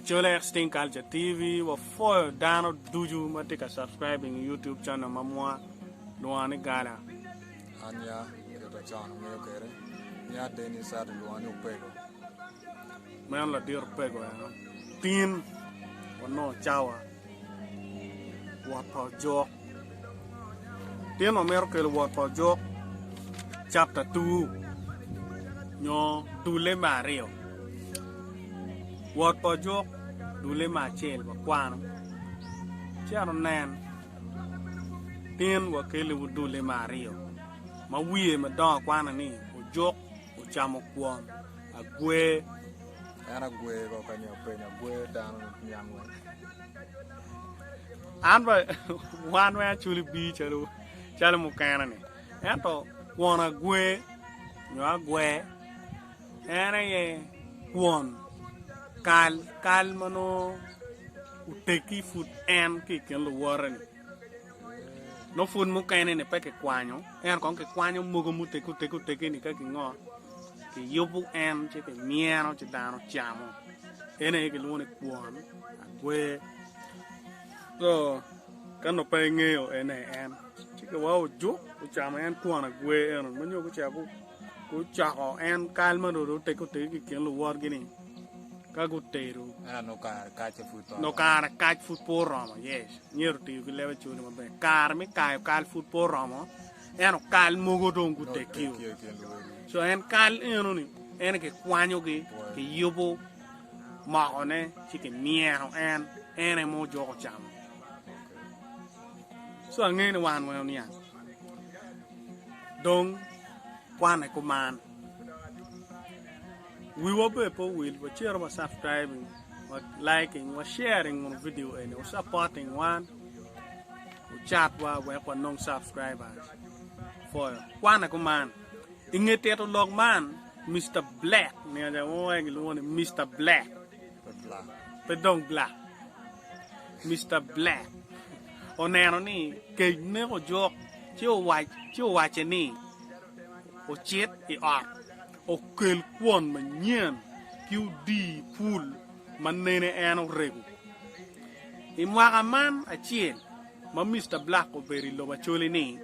Acholi Extinct Culture TV wapwoyo dano ducu ma tye ka subscribing i YouTube channel ma mwa lwonga ni Gala. An ya kit acon angeyo kwede nya Dennis ati lwonga ni Opego. Meno ladit Opego eno. Tin wanongo cawa wot pa ojok. Tin wamito kelo wot pa ojok chapter 2 nyo dulle me aryo. Wot pa ojok dulle me acel wakwano cito onen tin wakeliwu dulle me aryo ma wiye madongo akwana ni ojok ocamo kwon agwe. En agwe ko ka nyo penyo agwe dano niang weng. An ba wan weng acoli bii calo calo mukene ni ento kwon agwe nyo agwe en aye kwon kal kal ma nongo oteggi pud en ki i kin luwote ni nongo pud mukene ni pe kikwanyo ento kong kikwanyo mogo muteggi oteggi oteggi ni ka kingo kiyubo en ci kimyeno ci dano camo en aye kilwongo ni kwon agwe so ka nongo pe ingeyo en aye en ci kiwa ojuk ocamo en kwon agwe eno ma nyo gucako gucoko en kal ma dong oteggi oteggi ki i kin luwotgi-ni ka gutedo nongo kare kac pud pe oromo yes myero otiyo ki leb acoli maber kare me kayo kal pud pe oromo ento kal mogo dong gutegio. Co en kal enoni en kikwanyogi kiyubo mokone ci kimyeno en, en aye ma ojuko camo. Co angeyo ni wan weng oniang. Dong kwane kuman. Wiwa bene pe owil wacito wa subscribing, wa liking, wa sharing wunu video eni, wa supporting wan. Wucatwa wek wanong subscribers. Pwoyo. Kwane kuman. I nge tito lok man, Mister Black, nino ca mo wai gilwongo ni Mister Black. Pe dong Black. Mister Black oneno ni kec neko juk ci owac ci owacce ni ocit i ot okel kwon manyen ki odii pul ma nene en orego. I mwaka man acel ma Mister Black obedo i lobo Acholi ni,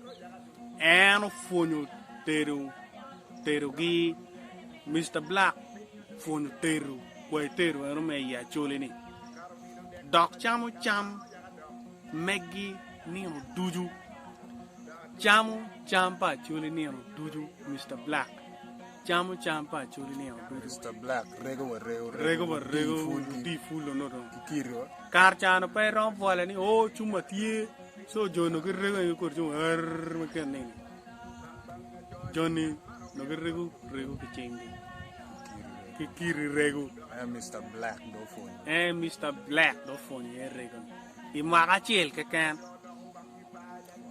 en opwonyo tedo tedogi. Mister Black pwonyo tedo kwai tedo eno me i Acholi ni, dok camo cam megi nino ducu. Camo cam pa Acholi nino ducu Mister Black. Camo cam pa Acholi nino ducu. Mister Black rego wa rego rego wa rego odi pul ono dong. Ki kiri wa. Kar cano pe iromo bwole ni o cuma tye so jo no girego en kor cuma err ma ken nini. Joni no girego rego ki cinggi. Ki kiri rego. En Mister Black do opwonyo. En Mister Black do opwonyo iye rego. I mwaka acel keken.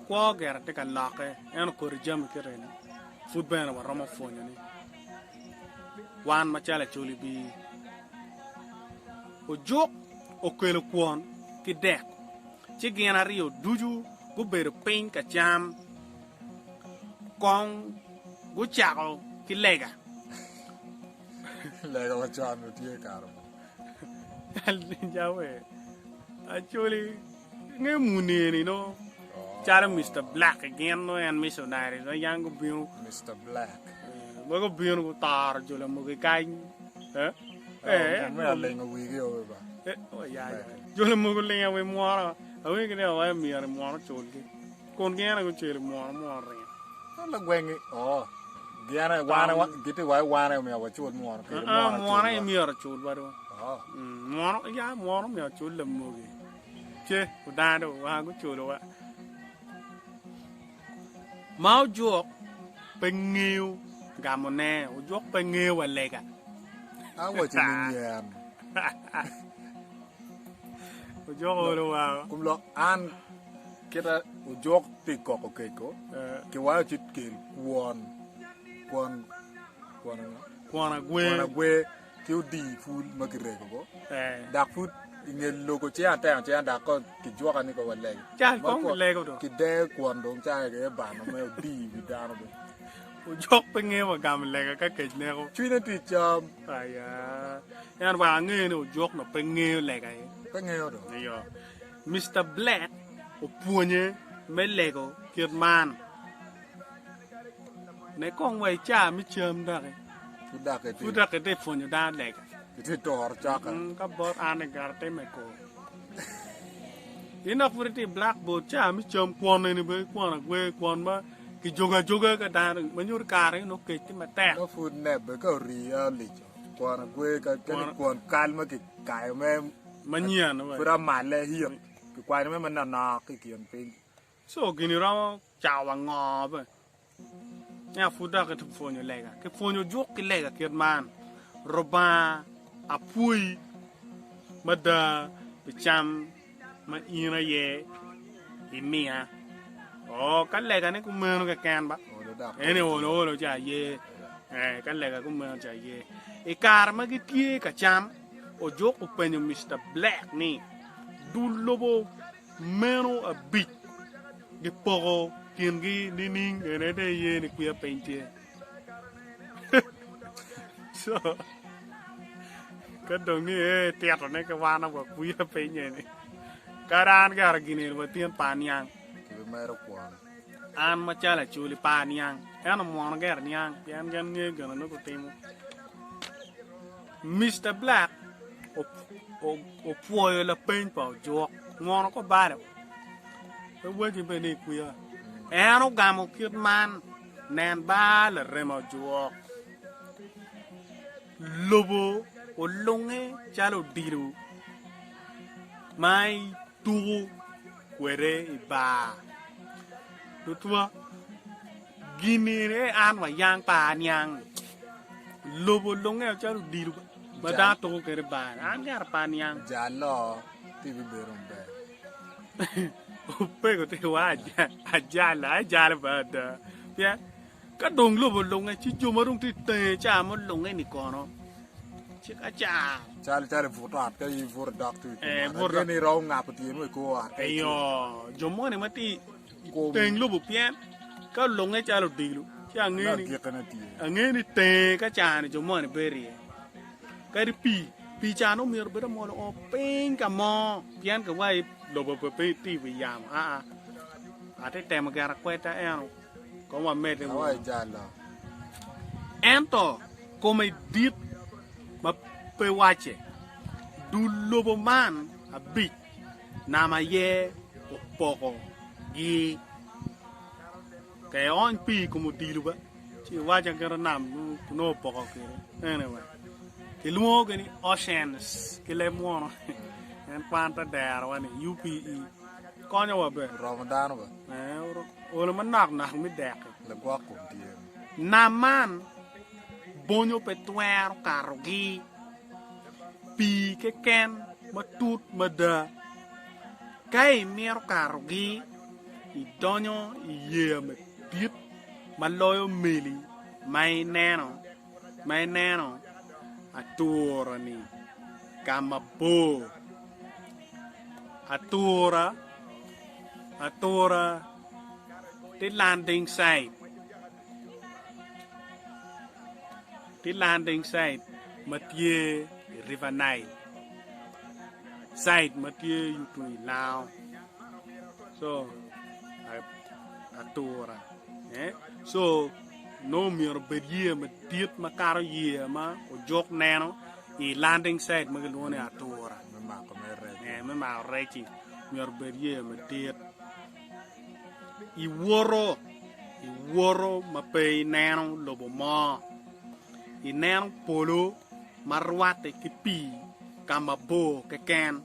Kwo gire tye ka lokke ento kodi jami kit eni pud bene waromo pwonyo ni wan macalo Acholi bir ojuk okelo kwon ki dek ci gin aryo ducu gubedo piny ka cam kong gucako ki lega. Lega macon tye kare mo. Acholi Inge muni eni no calo Mister Black gin no en missionary ma yang gubino Mister Black ma gubino gutoro jo lamogi kany eh eh me alingo wigi o ba eh oh ya ya jo lamogi olingo wi mwono awinyo ni awayo myero mwono oculgi kun gin aye gucelo mwono mwono ringo lagwengi oh gin aye wan gitye wa wan aye myero wacul mwono kede mwono mwono aye myero oculwa do mwono ya mwono myero ocul lamogi Ce odano dong wanga guculowa. Ma ojuk pe ngeyo gamone, ojuk pe ngeyo wa lega. Awaco ni nyen. Ojuk olo wa. Kum lok an kita ojuk pi koko keko kiwayo ci kel kwon kwon kwon kwon agwe kwon agwe ki odii pul ma kirego ko dok pud i nge logo cinga ateno cinga dok ko kijwoka ni ko walego Cal kong kilego do. Kideyo kwon dong ca aye bano me odii wi dano dong. Ojok pe ngeyo wa gamo lega ka kec neko. Cwinye tye i cam. Aya. En wa angeyo ni ojok no pe ngeyo lega ye. Pe ngeyo do. Iyo. Mister Black opwonye me lego kit man. Ne kong wa i caa me cam doki. Pud dok itye. Pud dok itye pwonyo dano lega. Itye toro coka. Ka bot an ni gara time kor. In dok pud itye i blackboard caa me cam kwon eni bene kwon agwe kwon ma kijogo ajoga ka dano ma nyuto kare nongo kec tye matek. Nongo pud nebbe ka orii olico kwon agwe ka kadi kwon kal ma kikayo me Manyen wa. Pud amale hit kikwanyo me manonok ki i kin piny. So gini romo cawa ngo be? Ento pud dok itye pwonyo lega. Kipwonyo juk ki lega kit man, Rubanga apwoyi mada pi cam ma in aye imiya. Oo, ka legane kumeno keken ba, en olo olo ci aye. Eh, ka lega kumeno ci aye. I kare ma gitye ka cam, ojuk openyo Mister Black ni, Dul lobo meno abic gipoko kingi nining? En aye dong iye ni kwiya piny tye. So, ka dong ni ee titone ki wan wa kwiya piny eni. Kadi an gara gin eni wa tin pe aniang. Kibimedo kwon. An macalo Acholi pe aniang. Ento mwono gire niang pien gin ngeyo gin ma nongo gutimo. Mister Black opwoyo lapeny pa Ojuk. Mwono ko balo. Pe wacci bene ni ikwiya. En ogamo kit man, Nen ba larema Ojuk. Lobo olunge calo odilo ma ituko kwede i bar. Tutwa, gin eni aye an wayang pe aniang. Lobo olunge calo odilo ma dano tuko kwede i bar. An gire pe aniang. Jalo ti bibedo maber. Opego ti wa ajala, ajalo ba ada. Pien Ka dong lobo olunge, ci jo ma dong tye i tenge ca ma olunge-ni kono, ci ka ca. Cal calo i but ot, ka in ibuto idok tung i kom ot, aye ni iromo ngapo tyeni wa i kor ot. Eyo, jo moni ma tye i teng lobo, pien ka olunge calo odilo, ci angeyo ni tenge ka ca-ni jo moni bedo iye. Kadi pii, pii ca nongo myero obed omol oo piny ka mo, pien ka wa i lobo pe tye i wi yamo, aa, atye temo gire akweda eno. Kong wamedde wunu. Ento kome dit ma pe wacce. Dul lobo man abic nam aye opokogi. Ka iony pii i kom odilo ba, ci iwaca kit nam nongo opoko kwede. Anyway, kilwongogi ni oceans ki leb munu. En kwan te derowa ni UPE. Konyowa be. Oromo dano ba. Olo manok nok me dek-ki. Lagwok kom tye. Nam man bonyo pe twero katogi, pii keken matut mada. Ka imito katogi, idonyo i yeya madit ma loyo meli ma ineno ma ineno atura-ni ka mabor. Atura Atura tye landing site tye landing site ma tye i River Nile site ma tye yuto i lango co atura co nongo myero obed yeya madit makato yeya ma ojuk neno i landing site ma kilwongo ni atura me mako rec-ci. Myero obed yeya madit. Iwoto, iwoto ma pe ineno lobo mo. Ineno polo ma rwatte ki pii ka mabor keken,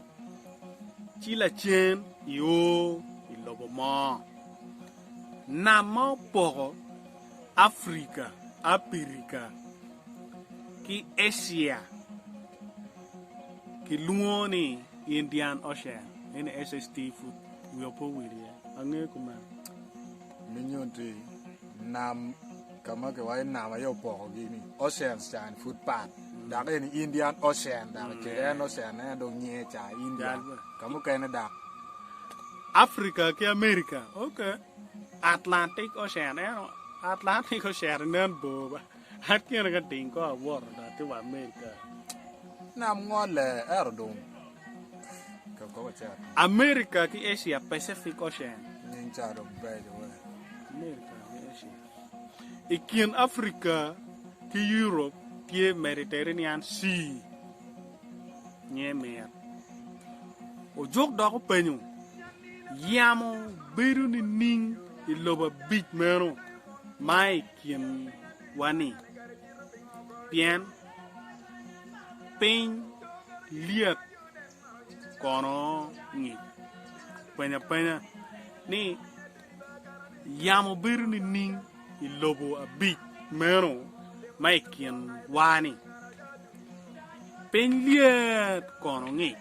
ci lacen io i lobo mo. Nam ma opoko Afrika, Apirika, ki Acia kilwongo ni Indian Ocean eni SST pud wiya pe owil iye angeyo kumeno. Me nyutti nam ka ma kiwaco ni nam aye opokogi ni oceans ca ni pud pat dok eni Indian Ocean dok kede en ocean en dong nyinge ca Indian ka mukene dok Africa ki America ok Atlantic Ocean eno. Atlantic Ocean nen bor ba. An kine ka ding ko awoto dong atye wa America. Nam ngole ento dong ka ko wacito. America ki Asia Pacific Ocean. Nying ca dong beco we. America ki Asia. I kin Africa ki Europe tye Mediterranean Sea. Nye mit. Ojuk dok openyo, Yamo bedo nining i lobo abic meno ma i kinwa-ni? Pien piny lyet kono ngic. Openyo apenya ni, Yamo bedo nining i lobo abic meno ma i kinwa-ni? Piny lyet kono ngic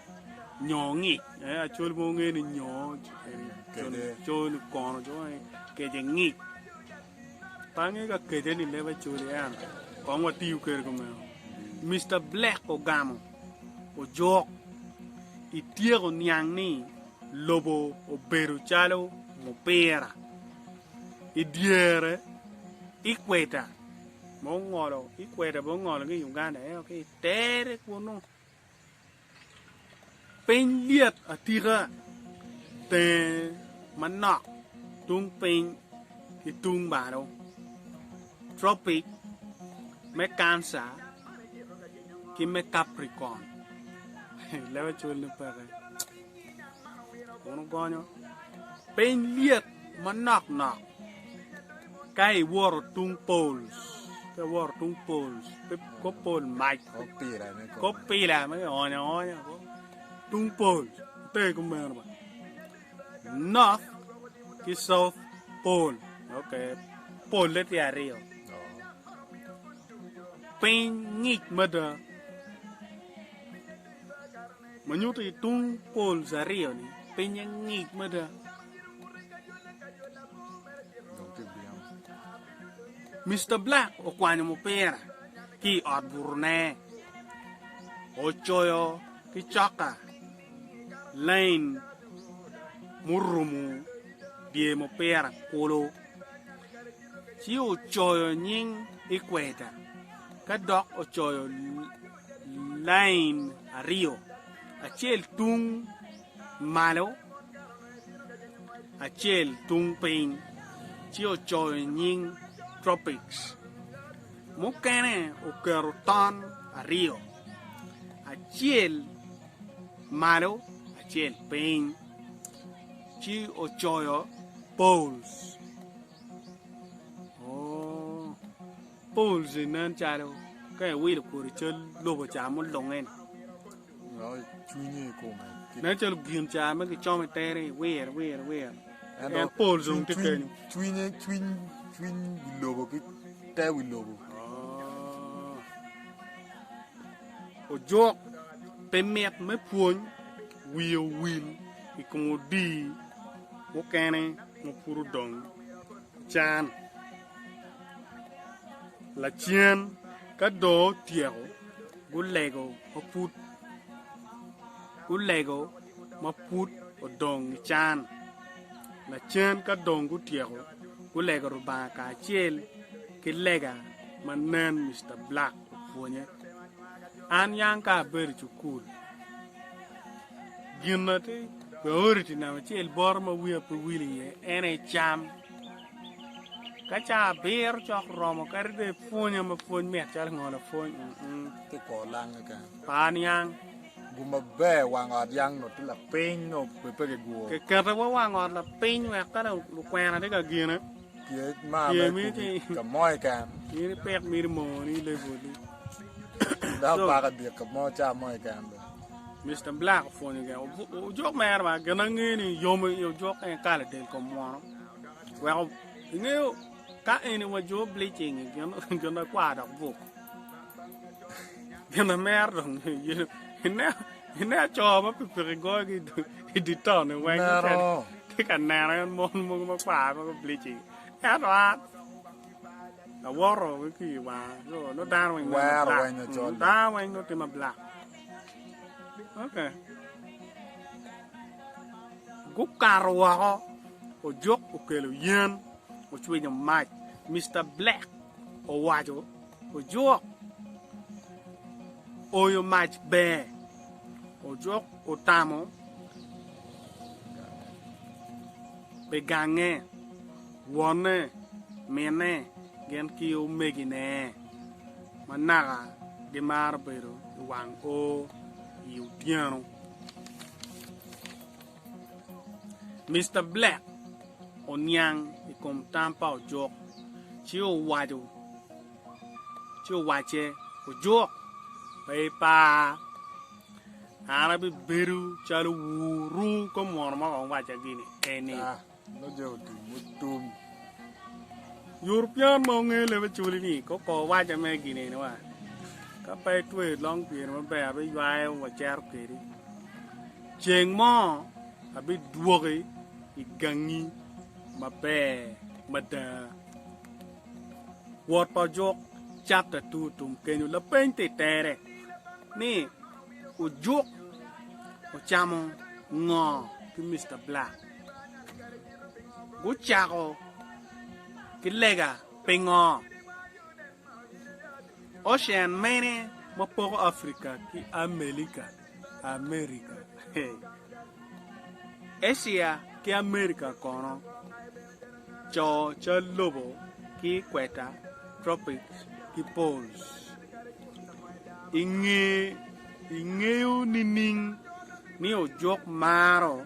nyo ngic Acholi mogo ngeyo ni nyo col kono kece ngic pe angeyo ka kece ni leb Acholi ento kong watiyo kwede kumeno Mister Black ogamo ojuk ityeko niang ni lobo obedo calo mupira i dyere equator ma ongolo equator bene ongolo ki i Uganda ento ki i tere kunu Piny lyet atika tenge manok tung piny ki tung malo, tropic me Cancer ki me Capricorn. Leb acol ni peke. Kun ogonyo piny lyet manok nok ka iwoto tung poles, ka iwoto tung poles, kor pol mac, kor pila ma kionyo aonya tung pol pe kumeno ba north ki south pole ok pole tye aryo piny ngic mada. Ma nyuto i tung poles aryo-ni, pinye ngic mada. Mister Black okwanyo mupira ki i ot butone, ocoyo ki coka lain murumo dye mupira kulu, ci ocoyo nying Equator ka dok ocoyo Lain aryo, acel tung malo, acel tung piny, ci ocoyo nying tropics. Mukene oketo ton aryo, acel malo, acel piny, ci ocoyo poles. Poles nen calo ka iwilo kodi cal lobo ca mulunge-ni. Cwinye i kome. Nen calo gin ca ma gicomo i tere iwiro iwiro iwiro. En poles dong tye kenyo. Cwinye cwiny cwiny wi lobo ki te wi lobo. Ojuk pi mit me pwony wiye owil i kom odii mukene ma pud odong can. Lacen ka dong otyeko, gulego ma pud gulego ma pud odong i can. Lacen ka dong gutyeko, gulego Rubanga kacel ki lega ma nen Mister Black opwonye. An yang ka abedo i cukul, gin na tye priority namba acel bota ma wiya pe wil iye en aye cam. Ka caa abiro cok romo kadi dong ipwonya ma pwony mit calo ngolo pwony Tye kor lang keken. pe aniang. Gum maber wang ot yang no tye lapiny no be pe kiguro. Kikete wa wang ot lapiny wek ka lukwena tye ka gine. Pye mar me kubi ka mo keken. In ipik miri moni level ni. Dok paka dik ka mo ca mo keken be. Mister Black opwonyo gin ojuk mere ma gin ange ni yomo i ojuk en kala del kom mwono. Weko ingeyo ka eni wa jo bleaching gin gin akwar dok buk. Gin amer dong ine ine co ma pikipiki goyogi i di town ni weng Neno. tye ka neno en mon mogo makwar ma bleaching. Ento an awoto ki i wanga so nongo dano weng neno Wero black. weng ocol. Dano weng nongo tye ma black. Okay. Gukato woko, ojuk okelo yen, ocwinyo mac. Mister Black owaco Ojuk oyo mac ber. Ojuk otamo pi gange, wonne, minne gin ki omegine ma naka gimaro bedo i wang oo i otyeno. Mister Black oniang i kom tam pa Ojuk ci owaco ci owacce, Ojuk, pe ipar. An abibedo calo wuru kom munu ma kong wacca gini eni. European ma ongeyo leb Acholi ni koko wacca me gini eni wa. Ka pe itweyo long pyeri maber abiywayo wacito kedi. Ceng mo abidwoki i gangi maber mada. Wot pa Ojuk chapter 2 tum kenyo lapeny tye i tere ni Ojuk ocamo ngo ki Mister Black? Gucako ki lega pingo? Ocean mene ma poko Africa ki Amelika? America. Asia ki America kono co cal lobo ki equator, tropics ki poles. I ingeyo nining ni ojuk maro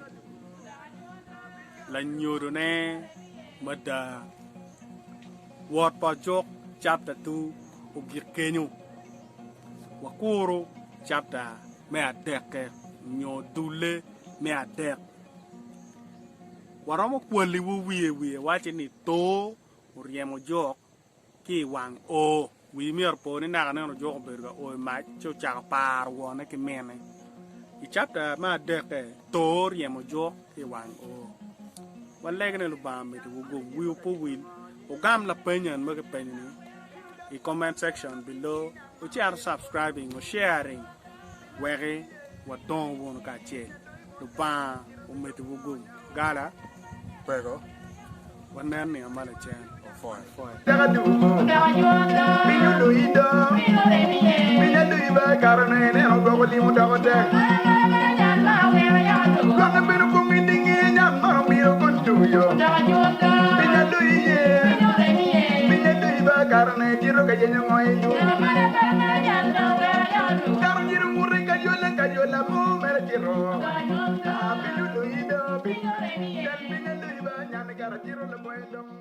lanyodone mada? Wot pa ojuk chapter 2 ogik kenyo. Wakuru chapter me adekke nyo dulle me adek. Waromo kwaliwu wiye wiye waci ni too oryemo ojok ki i wang oo. Wii myero opo ni naka neno ojok obedo ka oyo mac ci ocako paro wonne ki minne. I chapter me adekke, too oryemo ojok ki i wang oo. Walege ni Lubanga omeddiwu gum. Wiwu pe owil. Wugam lapeny en ma kipenyo-ni i comment section below. Wucito subscribing, wu sharing weki wadongo wunu kacel. Lubanga omeddiwu gum. Gala. Peko. Wanen nino ma lacen. Opwoyo. Opwoyo. Piny odoyi do, piny adoyi ba kare ne ineno gwoko lim odoko tek. Lwange bene opong i dingi nyak ma omiro kun tuyo. Piny adoyi ye, piny adoyi ba kare ne itito ka yenyo ngo i lum. Dano myero onguti ka yola ka yola mo mere cito. Piny odoyi do, piny adoyi ba nyan kara cito labongo longo.